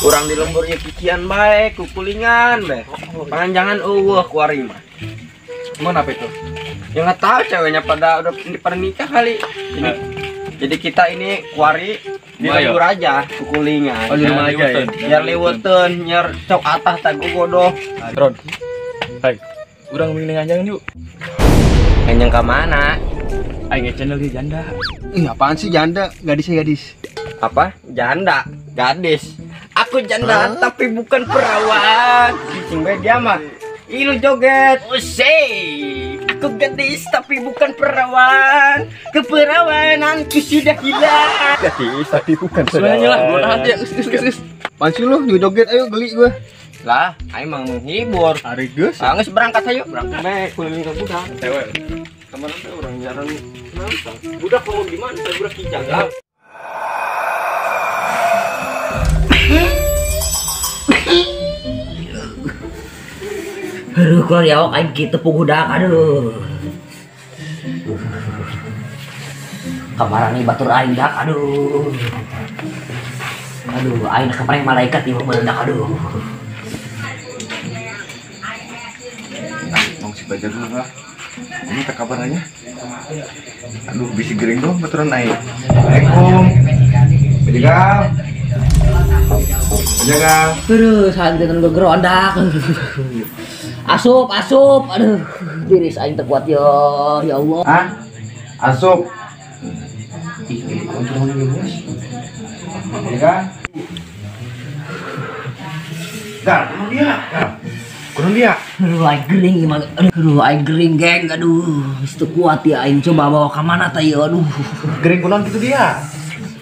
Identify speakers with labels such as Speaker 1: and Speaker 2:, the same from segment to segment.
Speaker 1: Urang di lembur ieu kikian bae, kukulingan bae. Panjangan eueuh kuari mah.
Speaker 2: Mana apa itu?
Speaker 1: Ya nggak tahu ceweknya pada udah pada nikah kali. Jadi kita ini kuari di lembur aja, kukulingan.
Speaker 2: Oh, di rumah aja ya.
Speaker 1: Biar liweteun, nyer cok atah tag godoh.
Speaker 2: Ron. Hai. Urang mending nganjang yuk.
Speaker 1: Nganjang ke mana?
Speaker 2: Aing channel dia janda.
Speaker 3: Ih, apaan sih janda? Gadis ya gadis.
Speaker 1: Apa? Janda, gadis. Aku janda tapi bukan perawan. Cicing bae dia mah. Ih, lu joget. Usai. Aku gadis tapi bukan perawan. Keperawananku sudah hilang.
Speaker 3: Gadis tapi bukan perawan.
Speaker 2: Sebenarnya lah, gua tahan ya. Us.
Speaker 3: Apaan sih lu juga joget, ayo geli gua.
Speaker 1: Lah, aing mah menghibur.
Speaker 3: Ari geus.
Speaker 1: Ah, geus berangkat ayo. Berangkat bae keliling ke budak.
Speaker 2: Cewek.
Speaker 1: Teman-teman orang jarang nonton. Budak mau gimana? Saya budak dijaga.
Speaker 4: Aduh, keluar ya, aing kitu pugudak, aduh. Kemarin nih batur aing dak, aduh. Aduh, aing kemarin malaikat ieu meledak, aduh.
Speaker 5: Tong si bajar dulu lah. Ini tak kabarnya. Aduh, bisi gering dong baturan aing. Assalamualaikum. Bajagal. Bajagal.
Speaker 4: Aduh, santai gegerondak. Asup, asup. Aduh, tiris aing teu kuat yo, ya Allah.
Speaker 5: Hah? Asup. Ih, ini kontrol nih, Bos. Bajagal. Gal, kuno dia. Gal. Kuno dia.
Speaker 4: Aduh, aing gering mah. Aduh, aing gering, geng. Aduh, geus teu kuat ya aing coba bawa ka mana tah ieu, aduh.
Speaker 5: Gering kunaon kitu dia?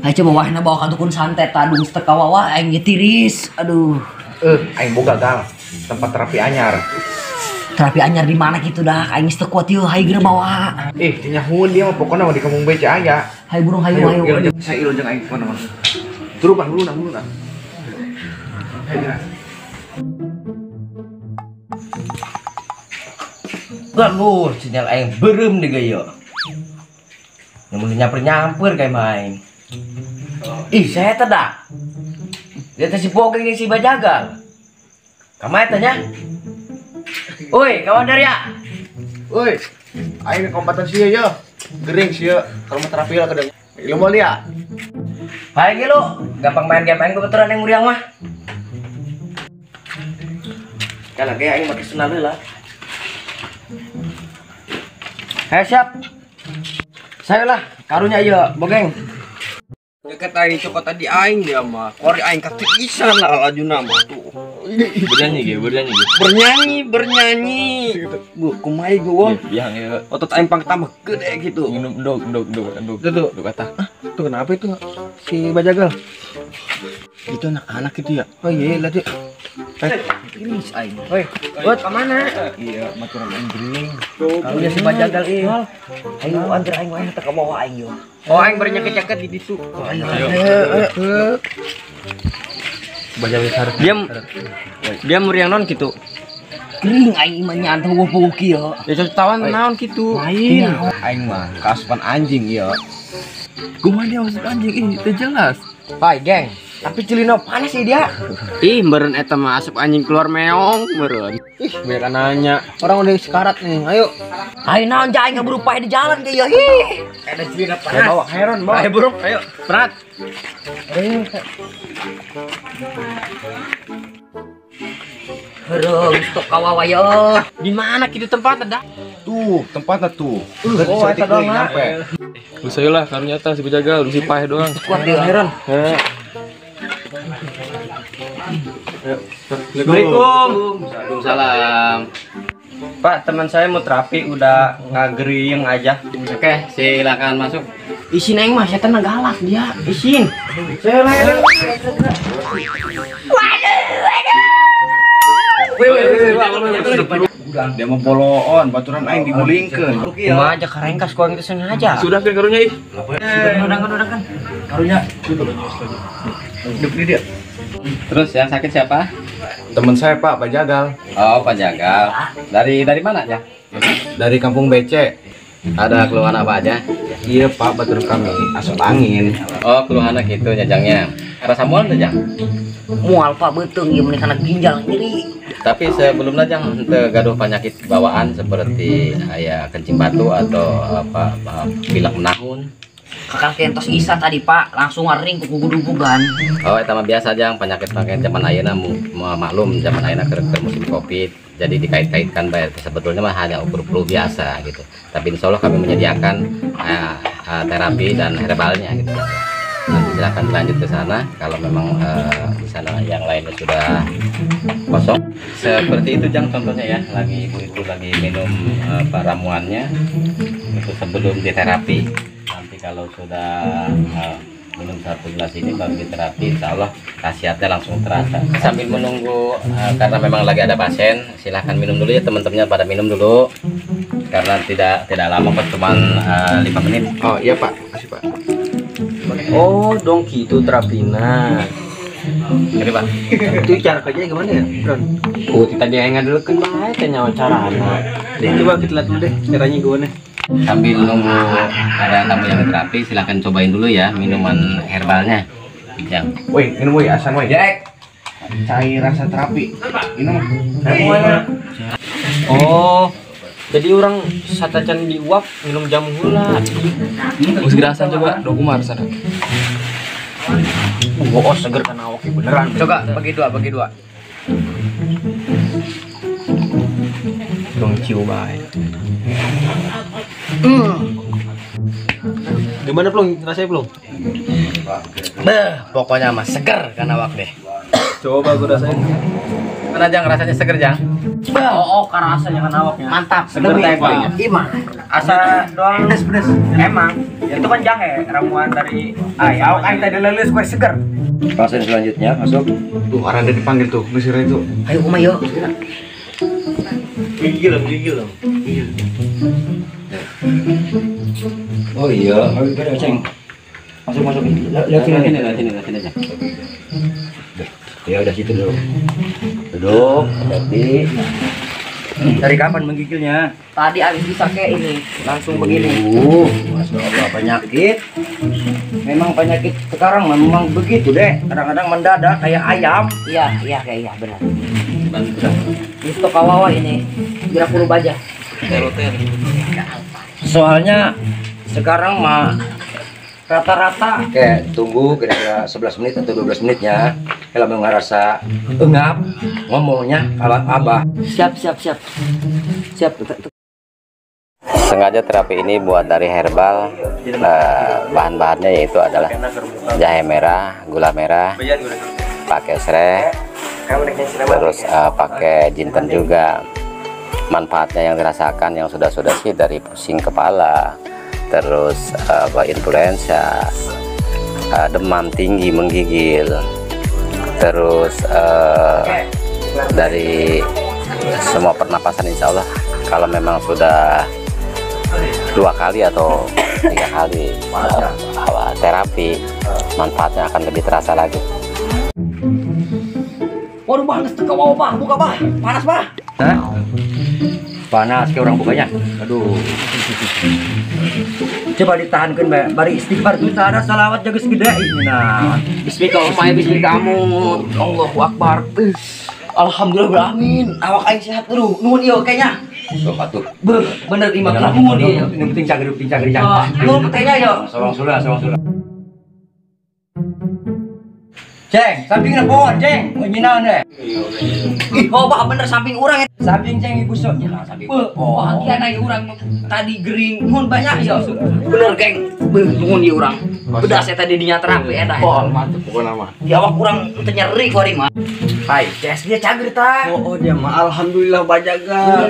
Speaker 4: Aing coba wahna bawa ka dukun santet aduh geus teu kawawa aing ge tiris. Aduh.
Speaker 5: Aing boga gal. Tempat terapi anyar.
Speaker 4: Terapi anyar di mana gitu dah? Aing geus teu kuat ieu, hayu geura bawa.
Speaker 5: Ih, teu nyahueun dia mah pokona mah di kampung BC aya.
Speaker 4: Hayu burung hayu hayu.
Speaker 5: Saya ilu jeung aing pokona mah. Turu pan huluna huluna. Hayu.
Speaker 1: Aduh, sinyal aing beureum deui geuyo. Namun nyamper-nyamper kayak main. Ih, saya dah. Dia teh si Pogeng jeung si Bajagal. Kamana tanya? Oi, kawan Darya.
Speaker 5: Oi, aing kombatan sia ye. Gering sia, kalau mau terapi lah kadang. Lu mau lihat?
Speaker 1: Hai lu, gampang main game aing kebetulan yang muriang mah. Kalau ge aing make senal heula. Hai siap. Saya lah, karunya ieu, Bogeng. Deket aing cokot tadi aing dia mah. Kori aing katiisan lah lajuna mah tuh.
Speaker 2: Bernyanyi ge, bernyanyi ge.
Speaker 1: Bernyanyi, bernyanyi. Bu, kumaha gua?
Speaker 2: Biang ya.
Speaker 1: Otot aing pang tambah gede gitu.
Speaker 2: Ndog, ndog, ndog, ndog.
Speaker 3: Tuh,
Speaker 2: ndog kata.
Speaker 3: Tuh kenapa itu si Bajagal?
Speaker 1: Itu anak-anak itu ya.
Speaker 3: Oh iya, lihat yuk.
Speaker 4: Tiris aing.
Speaker 1: Woi, buat ke mana?
Speaker 5: Iya, maturan aing gering.
Speaker 4: Karunya si Bajagal ieu. Ayo anter aing wae teu kabawa aing yo.
Speaker 1: Oh, aing bernyeket-nyeket di ditu.
Speaker 4: Ayo.
Speaker 3: Ayo.
Speaker 2: Bajagal harus.
Speaker 1: Dia muriang non gitu.
Speaker 4: Gering aing mah nyantung puguh kieu.
Speaker 1: Ya tawan naon kitu.
Speaker 5: Lain. Aing mah kaasupan anjing ieu.
Speaker 2: Kumaha dia masuk anjing ih, teu jelas.
Speaker 1: Pai, geng. Tapi celina panas sih dia. Ih, meureun eta mah asup anjing keluar meong meureun.
Speaker 3: Ih, banyak nanya. Orang udah sekarat nih. Ayo.
Speaker 4: Ayo naon ja aing kaburu paeh di jalan ge ieu. Ih.
Speaker 1: Ada celina panas.
Speaker 5: Bawa heron, bawa.
Speaker 1: Ayo burung, ayo. Berat.
Speaker 4: Aduh, stok kawawa yo.
Speaker 1: Di mana kitu tempatnya dah?
Speaker 5: Tuh, tempatnya tuh.
Speaker 1: Oh, eta doang
Speaker 5: nyampe.
Speaker 2: Lu saya lah, karunya tah si Bajagal, si paeh doang.
Speaker 4: Kuat dia
Speaker 1: heron.
Speaker 2: Heeh.
Speaker 1: Assalamualaikum. Waalaikumsalam. Pak, teman saya mau terapi udah ngagering aja.
Speaker 6: Oke, silakan masuk.
Speaker 1: Isin aing mah setan galak dia. Isin. Saya lah.
Speaker 4: Waduh, waduh.
Speaker 5: Woi, woi, woi. Dia mau boloon, baturan aing digulingkeun.
Speaker 1: Kumaha aja karengkas ku aing teh sengaja.
Speaker 2: Sudah kan karunya ih.
Speaker 1: Sudah kan.
Speaker 5: Karunya. Duduk di dia.
Speaker 6: Terus yang sakit siapa?
Speaker 5: Teman saya Pak, Bajagal.
Speaker 6: Oh, Pak Jagal. Dari mana ya?
Speaker 5: Dari kampung BC.
Speaker 6: Ada keluhan apa aja?
Speaker 5: Iya Pak, batur kami asup angin.
Speaker 6: Oh, keluhannya gitu jajangnya. Rasa mual tuh, Jang?
Speaker 4: Mual Pak beuteung ieu meni kana ginjal nyeri.
Speaker 6: Tapi sebelumnya jangan henteu gaduh penyakit bawaan seperti aya kencing batu atau apa pilek menahun.
Speaker 4: Kakak kentos isa tadi Pak, langsung ngering kuku-gudugugan.
Speaker 6: Oh, eta mah biasa jang penyakit-penyakit zaman ayeuna maklum zaman ayeuna keur musim Covid. Jadi dikait-kaitkan bae sebetulnya mah hanya ukur flu biasa gitu. Tapi insya Allah kami menyediakan terapi dan herbalnya gitu. Nanti silakan dilanjut ke sana kalau memang di sana yang lainnya sudah kosong. Seperti itu jang contohnya ya, lagi ibu itu lagi minum ramuannya itu sebelum diterapi. Nanti kalau sudah minum satu gelas ini baru diterapi, insya Allah khasiatnya langsung terasa. Sambil menunggu karena memang lagi ada pasien, silahkan minum dulu ya teman-temannya, pada minum dulu karena tidak lama kok, cuman 5 menit.
Speaker 5: Oh iya Pak, kasih Pak.
Speaker 3: Oh dong gitu terapina.
Speaker 6: Jadi Pak,
Speaker 3: itu cara kerjanya gimana ya, Bron? Oh tadi yang ngadelekeun bae teh nyawa carana. Coba kita lihat dulu deh caranya gimana.
Speaker 6: Sambil nunggu ada tamu yang terapi, silahkan cobain dulu ya minuman herbalnya. Jang.
Speaker 5: Woi, minum woi, asan woi. Jack. Cair rasa terapi. Minum.
Speaker 3: Oh, jadi orang satacan diuap minum jamu heula.
Speaker 2: Geus gerasan coba, do kumaha rasana.
Speaker 3: Oh, seger kana awak beneran.
Speaker 1: Coba bagi dua,
Speaker 3: Dong ciu bae. Gimana Plung? Rasanya Plung?
Speaker 1: Beh, pokoknya mah seger kana awak deh.
Speaker 3: Coba gua rasain.
Speaker 6: Mana Jang rasanya seger Jang?
Speaker 4: Oh, karena rasanya kan awaknya.
Speaker 1: Mantap,
Speaker 3: seger teh Pak.
Speaker 1: Ima.
Speaker 3: Asa doang pedes-pedes. Emang itu kan jahe ramuan dari awak aing tadi leuleus gue seger.
Speaker 1: Pasien selanjutnya masuk.
Speaker 5: Tuh Aranda dipanggil tuh, ngesira itu.
Speaker 4: Ayo kumaha yuk.
Speaker 3: Gigil dong.
Speaker 1: Oh iya, ayo pada ceng. Masuk. Lihat sini aja. Ya udah situ dulu. Duduk, hati. Dari kapan menggigilnya?
Speaker 4: Tadi habis disake ini, langsung begini.
Speaker 1: Masya Allah, penyakit. Memang penyakit sekarang memang begitu deh. Kadang-kadang mendadak kayak ayam.
Speaker 4: Iya, kayak iya benar. Itu kawawa ini, kira puluh baja.
Speaker 1: Soalnya sekarang mah rata-rata kayak tunggu kira-kira 11 menit atau 12 menitnya. Kalau mau ngerasa engap ngomongnya kalau abah.
Speaker 4: Siap. Siap.
Speaker 6: Sengaja terapi ini buat dari herbal. Bahan-bahannya yaitu adalah jahe merah, gula merah, pakai serai, terus pakai jinten juga. Manfaatnya yang dirasakan yang sudah-sudah sih dari pusing kepala, terus influenza, demam tinggi, menggigil, terus dari semua pernapasan. Insya Allah kalau memang sudah 2 kali atau 3 kali terapi, manfaatnya akan lebih terasa lagi.
Speaker 4: Waduh bah, geus teu kawawa bah, buka bah, panas bah.
Speaker 1: Hah? Panas ke orang bukanya. Aduh. Coba ditahankan bae, bari istighfar tuh ada salawat jaga segede ini nah.
Speaker 4: Bismillah, bismillah kamu. Allahu akbar. Alhamdulillah amin. Awak aing sehat terus. Nuhun ieu kayaknya.
Speaker 1: Sok atuh.
Speaker 4: Beuh, bener imah nuhun ieu.
Speaker 1: Ini penting cager jang.
Speaker 4: Nuhun petenya yo.
Speaker 1: Sawang sula. Ceng, sampingna pohon, Ceng. Nyinaon deh.
Speaker 4: Ih, oh bah bener samping urang eta.
Speaker 1: Samping Ceng ibu sok nyina samping.
Speaker 4: Wah, kieu urang tadi gering. Nuhun banyak ya. Bener, geng. Beuh, nuhun ieu urang. Pedas eta di dinya terapi eta.
Speaker 5: Pol, mantep pokona mah.
Speaker 4: Di awak urang teu nyeri ku ari mah.
Speaker 1: Hai, CS dia cager tah.
Speaker 3: Oh, dia mah alhamdulillah bajaga.